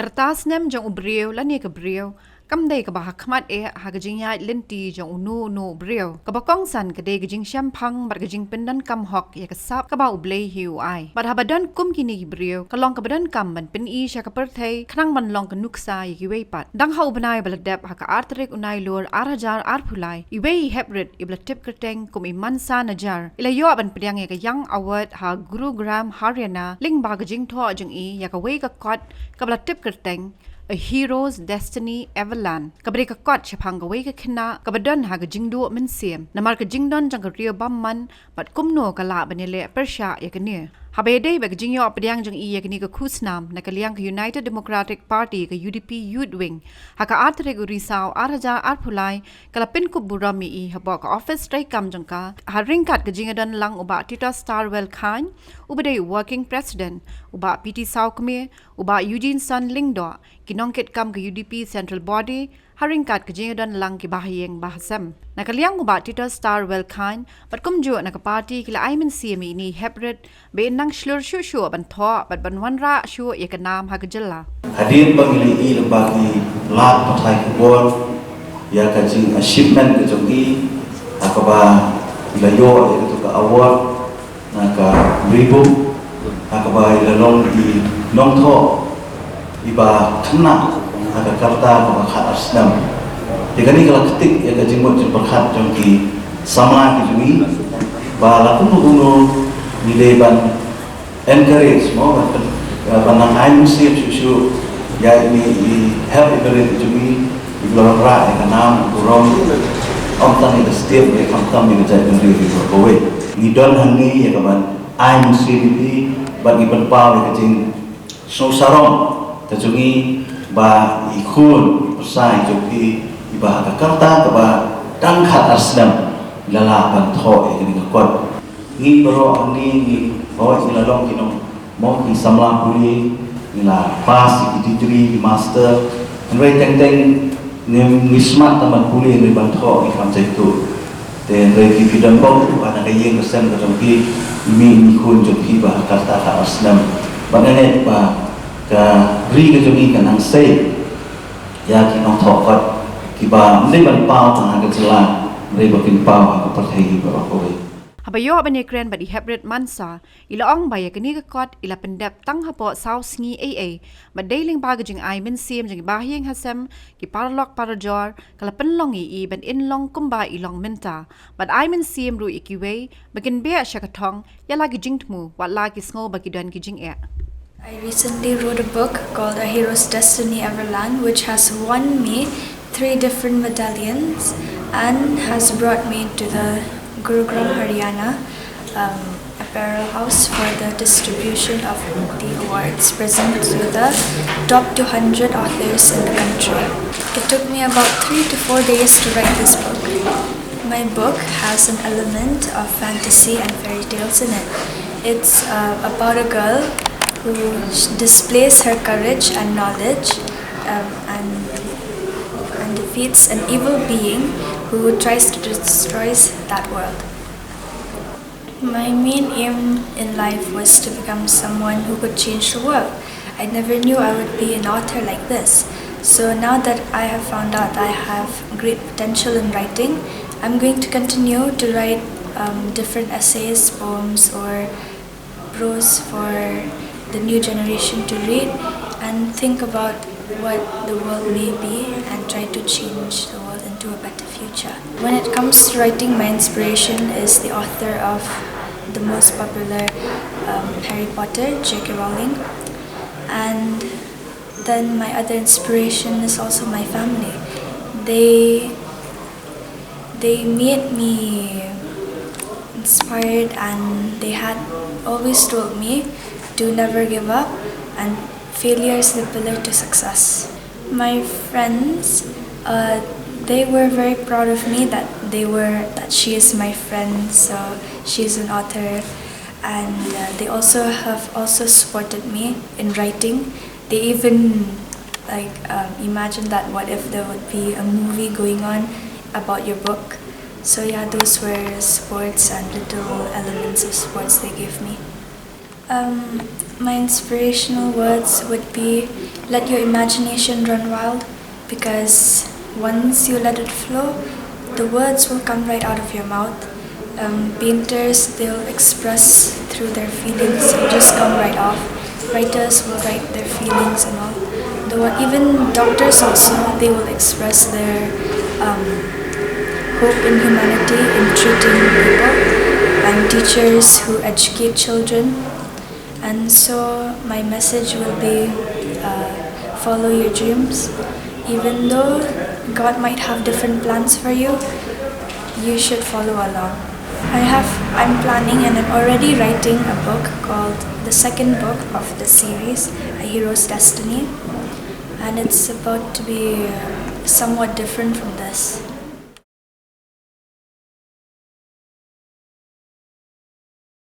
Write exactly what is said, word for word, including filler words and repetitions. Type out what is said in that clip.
Ka rta snem jong u briew lane ka briew kam dei kaba ha khmat eh ha ka jingïaid lynti jong uno uno u briew. Kaba kongsan ka dei ka jingshemphang bad ka jingpyndonkam hok ïa ka sap kaba U Blei hi u ai. Bad haba don kum kine ki briew, ka long kaba donkam ban pyni sha ka pyrthei khnang ban long ka nuksa ïa kiwei pat. Dang ha u bnai ba la dep, ha ka ar tarik u Nailur ar hajar arphew lai, iwei i heprit iba la tip kyrteng kum i Mansa Najjar i la ïoh ban pdiang ïa ka Young Award ha Gurugram, Haryana, lyngba ka jingthoh jong i ïa kawei ka kot kaba la tip kyrteng A Hero's Destiny Ever Learn, kaba dei ka kot shaphang kawei ka khynnah kaba don ha ka jingduh mynsiem namar ka jingdon jong ka riew bymman bad kumno ka lah ban ïaleh pyrshah ïa kane. Haba ïadei bad ka jingïoh pdiang jong i ïa kane ka khusnam na ka liang ka United Democratic Party, ka U D P Youth Wing, ha ka ar tarik u Risaw ar hajar arphew lai, ka la pynkup burom ïa i hapoh ka office treikam jong ka, ha ryngkat ka jingïadon lang u Bah Titosstarwell Chyne, uba dei u Working President, u Bah P T Sawkmie, u Bah Eugeneson Lyngdoh, ki nongkitkam ka U D P Central Body, ha ryngkat ka jingïadon lang ki bahaïing bahasem. Na ka liang u Bah Titosstarwell Chyne bad kumjuh na ka party ki la ai mynsiem ïa ine i heprit ba in nang shlur shuh shuh ban thoh bad ban wanrah shuh ïa ka nam ha ka jylla. Hadien ba ngi la ïohi lyngba ki lad pathai khubor ïa ka jingachievement ka jong i, ha kaba i la ïoh ïa katu ka award na ka Ri Buk, ha kaba i la long i nongthoh iba khynnah ha ka rta kaba khatar snem. Te kane ka la ktik ïa ka jingmut jingpyrkhat jong ki samla ki jong ngi ba la kumno kumno ngi dei ban encourage mo, ban, ban nang ai mynsiem shuh shuh ïa ine i heprit ki jong ngi iba la wanrah ïa ka nam burom, ym tang ïa ka state bad khamtam ïa ka jaitbynriew baroh kawei. Ngi don hangne ïa ka ban ai mynsiem ïa phi bad ngi pynpaw ïa ka jingsngewsarong ka jong ngi ba i khun i pyrsa i jong phi iba ha ka rta kaba dang khatar snem i la lah ban thoh ïa kane ka kot. Ngi baroh hangne ngi, baroh ngi la long ki nong, mo, ki samla pule, ngi la pass ïa ki degree, ki master. Hynrei teng teng ngi, ngi smat tang ban pule, hynrei ban thoh ngi kam shym shym. Te hynrei phi, phi don bok ba na ka ïing ka sem ka jong phi, i mei i khun jong phi ba ha ka rta khatar snem. Ba nga ngeit ba ka ri ka jong ngi kan nang sei ïa ki nongthoh kot kiba ym dei ban paw tang ha ka jylla, hynrei ba kin paw ha ka pyrthei baroh kawei. Haba ïoh ban ïakren bad i heprit Mansa, i la ong ba ïa kane ka kot i la pyndep tang hapoh saw sngi ei ei, bad dei lyngba ka jingai mynsiem jong ki bahaïing hasem, ki paralok parajor, ka la pynlong ïa i ban in long kumba i long mynta, bad ai mynsiem ruh ïa kiwei ba kin beh sha ka thong ïa la ki jingthmu, wat la ki sngew ba ki don ki jingeh. I recently wrote a book called A Hero's Destiny Ever Learn, which has won me three different medallions and has brought me to the Gurugram Haryana, um, Apparel House for the distribution of the awards presented to the top two hundred authors in the country. It took me about three to four days to write this book. My book has an element of fantasy and fairy tales in it. It's, uh, about a girl who sh-, displays her courage and knowledge, um, and, and defeats an evil being who tries to destroy that world. My main aim in life was to become someone who could change the world. I never knew I would be an author like this. So now that I have found out I have great potential in writing, I'm going to continue to write, um, different essays, poems, or prose for the new generation to read and think about what the world may be and try to change the world into a better future. When it comes to writing, my inspiration is the author of the most popular, um, Harry Potter, J K Rowling. And then my other inspiration is also my family. They they made me inspired, and they had always told me to never give up, and failure is the pillar to success. My friends, uh, they were very proud of me that they were, that she is my friend, so she is an author, and, uh, they also have also supported me in writing. They even, like, um, imagined that what if there would be a movie going on about your book. So yeah, those were sports and little elements of sports they gave me. Um, my inspirational words would be, let your imagination run wild, because once you let it flow, the words will come right out of your mouth. Um, painters, they'll express through their feelings, it'll just come right off. Writers will write their feelings and all. Though even doctors also, they will express their um, hope in humanity in treating people, and teachers who educate children. And so my message will be, uh, follow your dreams. Even though God might have different plans for you, you should follow along. I have, I'm planning and I'm already writing a book called the second book of the series, A Hero's Destiny. And it's about to be, uh, somewhat different from this.